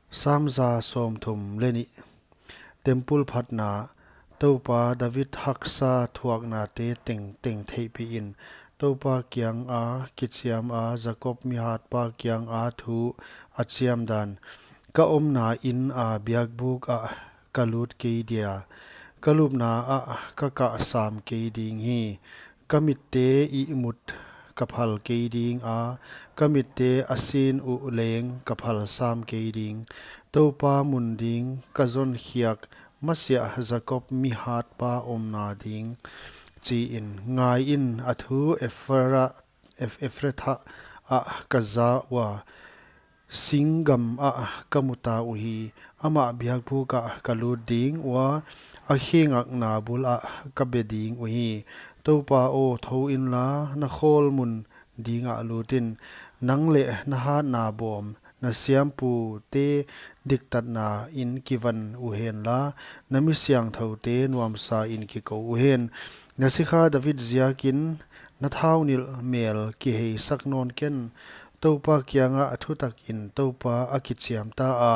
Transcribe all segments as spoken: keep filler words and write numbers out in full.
Sam za sawmthum leh nih. Temple phatna. Toupa, David haksa thuaknate tengteng theihpih in. Toupa kianga kichiama, Jakob mihatpa kianga thu a chiamdan. Ka omna ina biakbuk ah ka lut kei dia. Ka lupna ah ka kah sam kei ding hi. Ka mitte ihmut ka phal kei dinga, ka mitte a sin uh leng ka phal sam kei ding. Toupa mun ding ka zonkhiak masiah Jakob mihatpa omna ding, chiin. Ngaiin, a thu Efra-, Ef-, Efratha ah ka za ua, singgam ah ka muta uhi. Amah biakbuk ah ka lut ding ua, a khengakna bul ah ka be ding uhi. Toupa aw, thou inla, na khawl mun dingah lut in. Nang leh na hatna bawm, na siampute diktatna in kivan uhenla, na mi siangthoute nuamsa in kikou uhen. Na sikha David ziakin na thaunilh mel kiheisak nawn ken. Toupa kiangah thutakin Toupa a kichiamta a,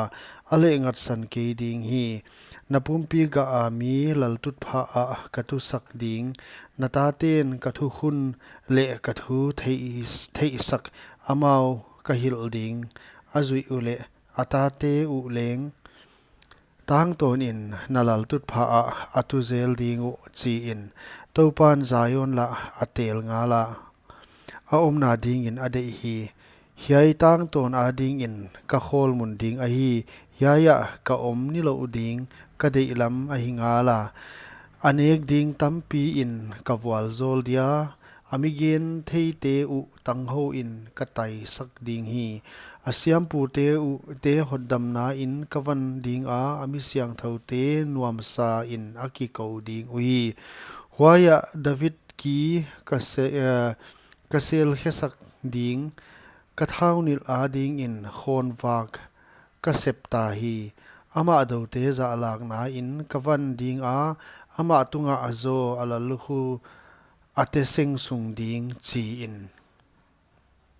a lehngatsan kei ding hi. Na pumpi gah a mi laltutphah ah ka tusak ding. Na taten ka thukhun leh ka thu theih-, theihsak amau ka hilh ding. A zuih uleh a tate uh leng tangtawnin na laltutphah ah a tu zel ding uh, chiin. Toupan Zion lah a tel ngala, a omna dingin a deih hi. Hiai tangtawn adingin ka khawl mun ding ahi. Hiaiah ka om nilouh ding ka deihlam ahi ngala. A nek ding tampiin ka vualzawl dia, a mi gen theite uh tanghouin ka taisak ding hi. A siampute uh te hotdamna in ka van dinga, a mi siangthoute nuamsa in a kikou ding uhi. Huaiah David ki ka se-, eh, ka selkhesak ding, ka thaunilh adingin khawnvak ka septa hi. Amah doute zahlakna in ka van dinga, amah tungah a zaw a lallukhu a teseng sung ding, chiin.